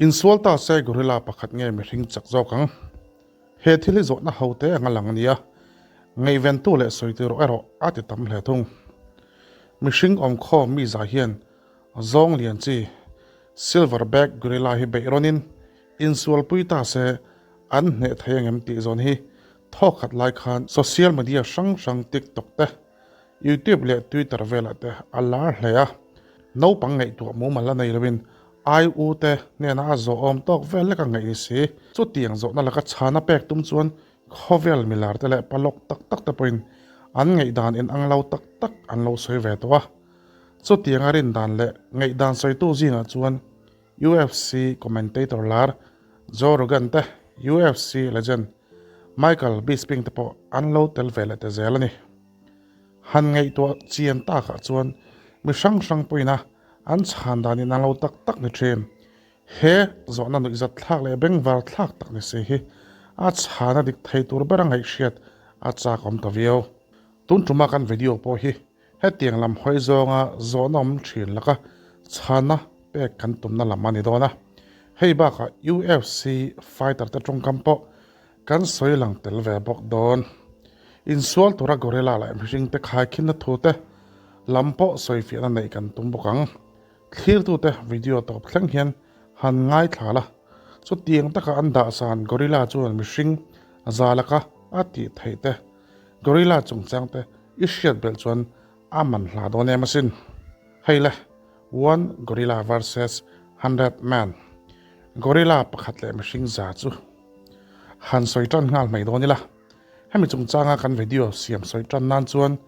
Insual ta se gorilla pakhat nge mihring chak zawk ang? He thil hi zawhna ho te anga lang a nia, ngaihventu leh sawitu erawh erawh a ti tam hle thung. Mihring awmkhawm mi zai hian zawng lian chi silverback gorilla hi beih rawnin insualpui ta se an hneh thei angem tih zawn hi thawkhat lai khan social media hrang hrang TikTok te, YouTube leh Twitter velah te a lar hle a, naupang ngaihtuah mumal a nei loin ai u te hnena a zawh awm tawk vel lek a ngaih ni si. Chutiang zawhna laka chhana pek tum chuan khawvel milar te leh palawk tak tak te pawhin an ngaihdan inang lo tak tak an lo sawi ve tawh a. Chutianga rindan leh ngaihdan sawitu zingah chuan UFC commentator lar Joe Rogan te, UFC legend Michael Bisping te pawh an lo tel ve leh ta zel a ni. Han ngaihtuah chian takah chuan mi hrang hrang pawhin a an chhan danin an lo tak tak ni thin. He zawhna nuihzat thlak leh bengvar thlak tak ni si hi a chhana dik thei tur bera ngaihhriat a chak awm ta viau. Tun tuma kan video pawh hi Hetiang lam hawi zawnga zawhna awm thin laka chhana pek kan tumna lam a ni dawn a. Hei bakah UFC fighter te tawngkam pawh kan sawi lang tel ve bawk dawn. Insual tura gorilla leh mihring te khaikhinna thu te lam pawh sawifiahna neih kan tum bawk ang. Thlirtute video tawp thleng hian han ngaithla la, chutiang taka an dahsan gorilla chuan mihring za laka a tih theih te, gorilla chungchang te i hriat belh chuan a man hla dawn em asin. Hei le, One Gorilla versus 100 Man, Gorilla pakhat leh mihring za chu han sawi tan nghal mai dawn ila. Hemi chungchanga kan video siam sawi tan nan chuan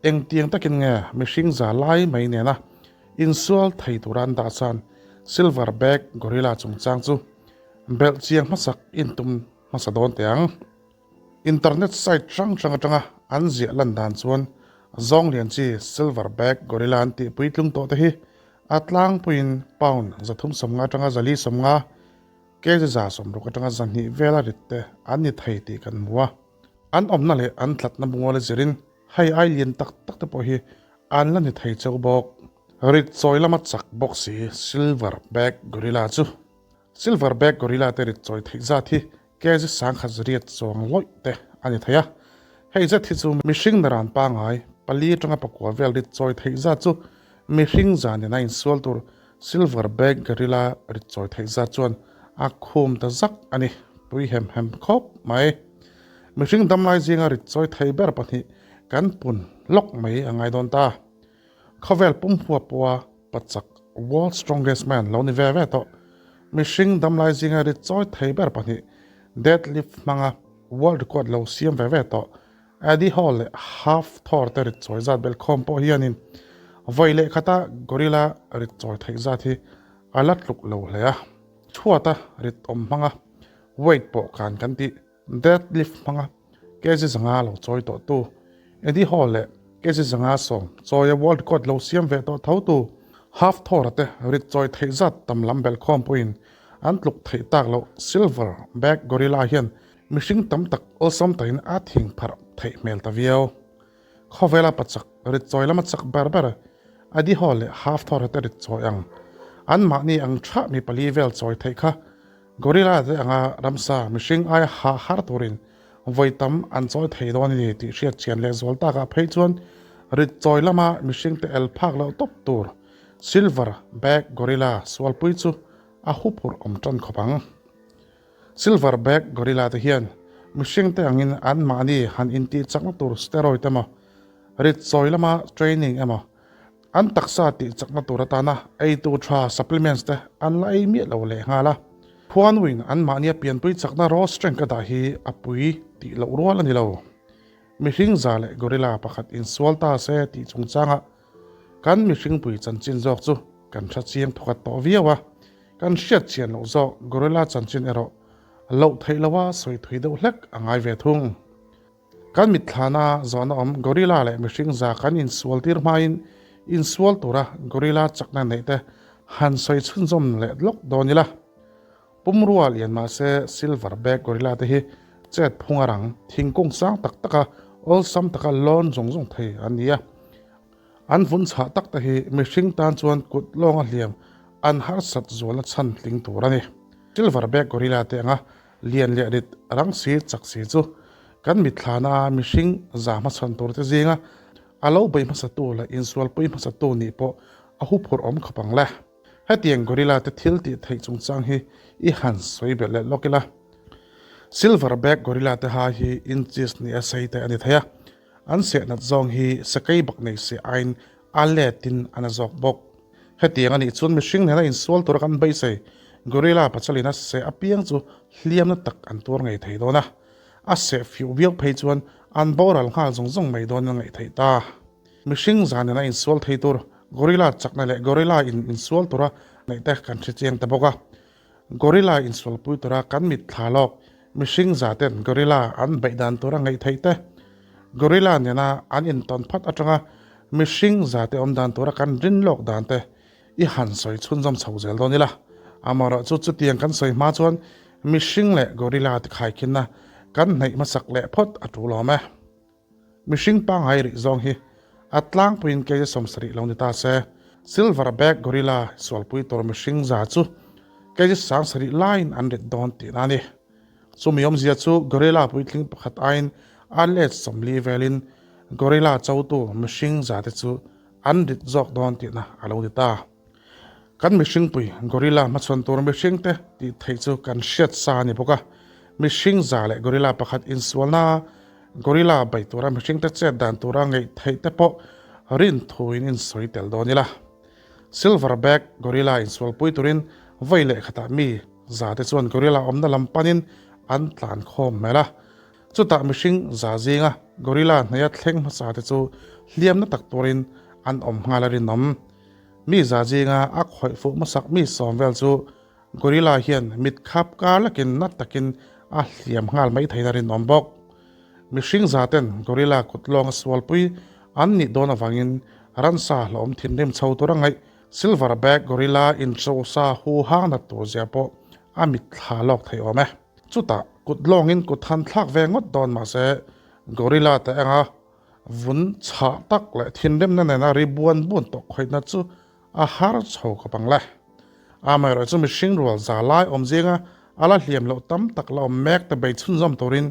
engtiang takin nge mihring za lai mai nena insual thei tura an dah chuan Silverback Gorilla chungchang chu belh chiang hmasak intum hmasa dawn teh ang. Internet site hrang hrang atanga an ziah lan dan chuan zawng lian chi Silverback Gorilla an tih puitlung tawh te hi a tlangpuiin pound 350 atanga 450, kg 60 atanga 200 vela rit te an ni thei tih kan hmu a. An awmna leh an tlatna mual a zirin hei ai lian tak tak te pawh hi an la ni thei cheu bawk. Rit chawi lama chak bawk si Silverback Gorilla chu Silverback Gorilla te rit chawi theih zat hi kg 1000 chuang lawih te a ni thei a. Hei zet hi chu mihring naran pangai pali atanga pakua vel rit chawi theih zat chu mihring zanin a insual tur Silverback Gorilla rit chawi theih zat chuan a khum ta zak a ni. Pui hem hem khawp mai. Mihring damlai zinga rit chawi thei ber pahnih kan pun lawk mai a ngai dawn ta. Khawvel pumhua pawha pachak World Strongest Man lo ni ve ve tawh. Mihring damlai zinga rit chawi thei ber pahnih deadlift hmanga world record lo siam ve ve tawh Eddie Hall leh Half Thor te rit chawi zat belhkhawm pawh hianin vawi leh khata gorilla rit chawi theih zat hi a la tluk lo hle a. Chhuata rit awm hmanga weight pawh khan kan tih Deadlift hmanga kg 500 lo chawi tawh tu Eddie Hall leh kg 110 chawia world record lo siam ve tawh tho tu Half Thor-a te rit chawi theih zat tam lam belhkhawm pawhin an tluk theih tak loh Silver Back Gorilla hian mihring tam tak awlsam takin a thing pharh theih hmel ta viau. Khawvela pachak rit chawi lama chak ber ber Eddie Hall leh Half Thor-a te rit chawi ang anmahni ang thah mi pali vel chawi theih kha Gorilla te anga ramsa mihring aia hah har turin vawi tam an chawi thei dawn a ni tih hriat chian leh zual takah phei chuan rit chawi lama mihring te el phak loh tawp tur Silver Back Gorilla sualpui chu a huphurh awm tan khawp ang. Silver Back Gorilla te hian mihring te angin anmahni han intih chakna tur steroid emaw rit chawi lama training emaw An taksa tih chakna tur atana eitu tha supplements te an la ei miah lo leh nghal a. Phuanuin anmahnia pianpui chakna raw strength a dah hi a pui tih loh rual a ni lo. Mihring za leh gorilla pakhat insual ta se tih chungchanga kan mihringpui chanchin zawk chu kan hre chiang thawkhat tawh viau a, kan hriat chian loh zawk gorilla chanchin erawh loh theih loha sawi thui deuh hlek a ngai ve thung. Kan mitthlana zawhna awm gorilla leh mihring za kan insual tir hmain insual tura gorilla chakna neih te han sawi chhunzawm leh lawk dawn ila. Pumrua lian mahse silver back gorilla te hi chet phung a rang thingkung sang tak taka awlsam taka lawn zawng zawng thei an ni a. An vun chhah tak te hi mihring tan chuan kut lawnga hliam. an harsat zualna chhan tling tur a ni. Silverback gorilla te anga lian leh rit rang si chak si chu kan mitthlana mihring za hmachhawn tur te zinga a lo bei hmasatu leh insualpui hmasatu nih pawh a huphurh awm khawp ang le. Hetiang gorilla te thil tih theih chungchang hi i han sawi belh leh lawk ila. Silverback gorilla te ha hi inches ni a sei te a ni thei a, an sehnat zawng hi sakei bak nei se aiin a letin a na zawk bawk. Hetiang a nih chuan mihring nena insual tura kan beisei gorilla pachalina seh apiang chu hliamna tak an tuar ngei thei dawn a, a seh fiuh viau phei chuan an boral nghal zawng zawng mai dawn a ngaih theih ta. Mihring zan nena insual thei tur gorilla chakna leh gorilla in insual tura neih te kan hre chiang ta bawk a. Gorilla insualpui tura kan mit thla lawk mihring za ten gorilla an beih dan tura ngaih theih te, gorilla nena an intawn phat atanga mihring za te awm dan tura kan rin lawk dan te i han sawi chhunzawm chho zel dawn ila. Amaherawhchu chutiang kan sawi hma chuan mihring leh gorilla ti khaikhinna kan hnaih hmasak leh phawt a tul awm e. Mihring pangngai rih zawng hi a tlangpuiin kei 70 lo ni ta se, Silver back gorilla sualpui tur mihring za chu kei 70 laiin an rit dawn tihna a ni. Chumi awmzia chu gorilla puitling pakhat aiin a let 40 velin gorilla chotu mihring za te chu an rit zawk dawn tihna a lo ni ta. Kan mihringpui gorilla hmachhawn tur mihringte tih theih chu kan hriat sa a ni bawk a, mihring za leh gorilla pakhat insualna gorilla bei tura mihringte chet dan tura ngeih theih te pawh rin thuin insawi tel dawn ila. Silverback gorilla insualpui turin vawi leh khatah mi za te chuan gorilla awmna lam panin an tlan khawm hmel a, chutah mihring za zinga gorilla hnaia thleng hmasa te chu hliamna tak turin an awm nghal a rinawm. Mi za zinga a khawih fuh hmasak mi sawm vel chu gorilla hian mit khap kar lakin na takin a hliam nghal mai theihna rinawm bawk. Mihring za ten gorilla kut lawnga sualpui an nih dawn avangin ransa hlawm thinrim chho tura ngaih silverback gorilla inchosa hu hang nat tur zia pawh a mit thla lawk thei awm e. Chutah kut lawngin kut han thlak ve ngawt dawn mahse gorilla te anga Vun chhah tak leh thinrimna nena ri buan buan tawh khawihna chu a har chho khawp ang le. Amaherawh chu mihring rual za lai awm zinga a la hliam loh tam tak la awm mek te bei chhunzawm turin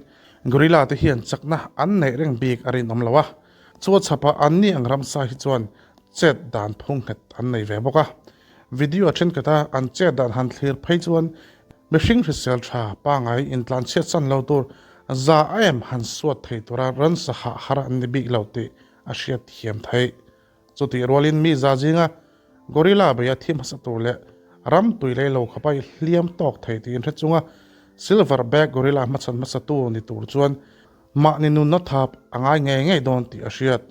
gorilla te hian chakna an neih reng bik a rinawm lo a, chu a chhapa anni ang ramsa hi chuan chet dan phung nghet an nei ve bawk a. Video thenkhat a an chet dan han thlir phei chuan mihring hrisel tha pangai intlanchhiat san lo tur za em han suat thei tura ransa hah har an ni bik lo tih a hriat thiam theih. Chutih rualin mi za zinga gorilla beia thi hmasa tur leh ram tui lei lo khawpa i hliam tawk thei tih inhre chunga silverback gorilla hmachhan hmasa tu ni tur chuan mahni nunna thap a ngai ngei ngei dawn tih a hriat.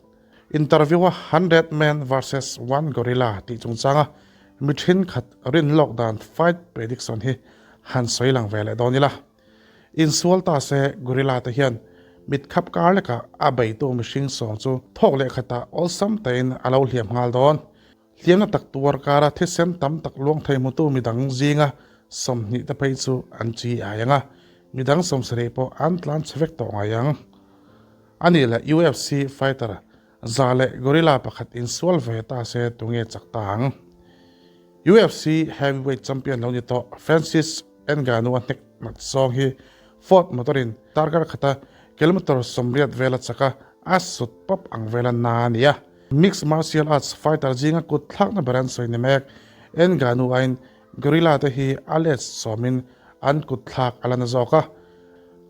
Interview a 100 Men versus One Gorilla tih chungchanga mi thenkhat rin lawk dan fight prediction hi han sawi lang ve leh dawn ila. Insual ta se gorilla te hian mit khap kar lekah a beitu mihring sawm chu thawk leh khatah awlsam tein a lo hliam nghal dawn. Hliamna tak tuar kara thisen tam tak luang thei hmutu midang zinga 20 te phei chu an chi ai ang a, midang 70 pawh an tlan chhe vek tawh ngai ang. A nih leh UFC fighter za leh gorilla pakhat insual ve ta se tunge chak ta ang? UFC heavyweight champion lo ni tawh Francis Ngannou a hnek nat zawng hi Ford motor in darkar khata kilometer 80 vela chaka a sut pawp ang vela na a ni a. Mixed martial arts fighter zinga kut thlakna ber an sawi ni mek. Ngannou aiin Gorilla te hi a let sawmin an kut thlak a la na zawk a.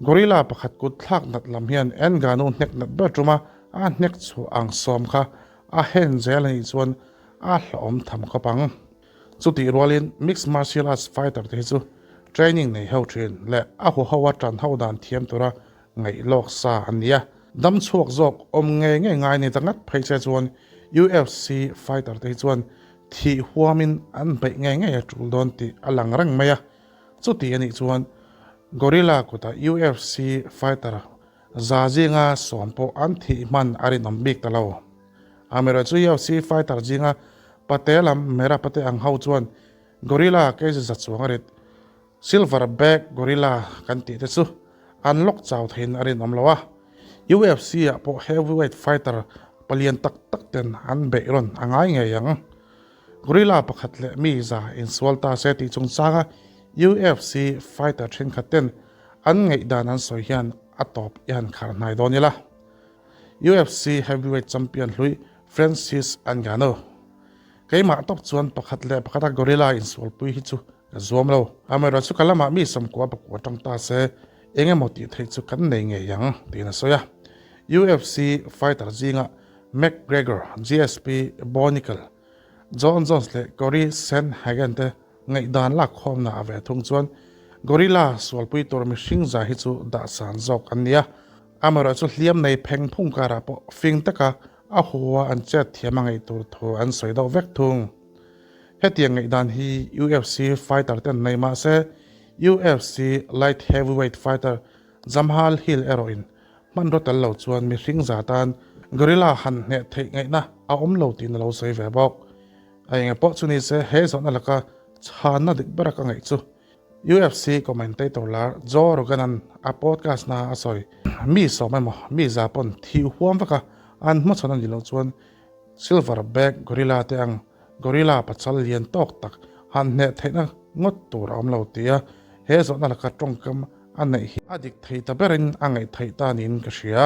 Gorilla pakhat kut thlak nat lam hian Ngannou hnek nat ber tuma a hnek chhuah ang sawm kha a hen zel a nih chuan a hlawhawm tham khawp ang. Chutih rualin mixed martial arts fighter te hi chu training nei ho thin leh a huho a tan ho dan thiam tura ngaih lawk sa an ni a. Dam chhuak zawk awm ngei ngei ngai ni ta ngat phei che chuan UFC fighter te hi chuan thih huamin an beih ngei ngei a tul dawn tih a lang reng mai a. Chuti a nih chuan Gorilla kutah UFC fighter za zinga sawm pawh an thih hman a rinawm bik ta lo. Amaherawhchu chu UFC fighter zinga pate lam Mera pate ang ho chuan Gorilla keizi za chuang a rit. Silver back gorilla kan tih te chu an lawk chau theiin a rinawm lo a, UFC ah pawh heavyweight fighter palian tak tak ten an beih rawn a ngai ngei ang. Gorilla pakhat leh mi za insual ta se tih chungchanga UFC fighter thenkhat ten an ngaihdan an sawi hian a tawp i han khar hnai dawn ila. UFC heavyweight champion hlui Francis Ngannou keimah tawp chuan pakhat leh pakhata gorilla insualpui hi chu ka zuam lo. Amaherawhchu ka lamah mi sawmkua pakua tang ta se eng emaw tih theih chu kan nei ngei ang tiin a sawi a. UFC fighter zingah McGregor, GSP, Bo Nickal, Jon Jones leh Cory Sandhagen te ngaihdan lakkhawmna a ve thung chuan gorilla sualpui tur mihring zai hi chu dahsan zawk an ni a. Amaherawhchu hliam nei pheng phung karah pawh fing taka a hua an chet thiam a ngaih tur thu an sawi deuh vek thung. Hetiang ngaihdan hi UFC fighter ten nei mah se UFC light heavyweight fighter Jamahal Hill erawhin hmanraw tel lo chuan mihring za tan gorilla han hneh theih ngaihna a awm lo tiin a lo sawi ve bawk. A enge pawh chu ni se he zawhna laka chhanna dik bera ka ngaih chu UFC commentator lar Joe Rogan-a'n a podcast na a sawi, Mi sawm emaw, mi za pawn thih huam vak a, an hmachhawn a nih loh chuan Silver back gorilla te ang gorilla pachal lian tawk tak han hneh theihna ngawt tur a awm lo tia he zawhna laka tawngkam a neih hi a dik thei ta berin a ngaih theih ta niin ka hria.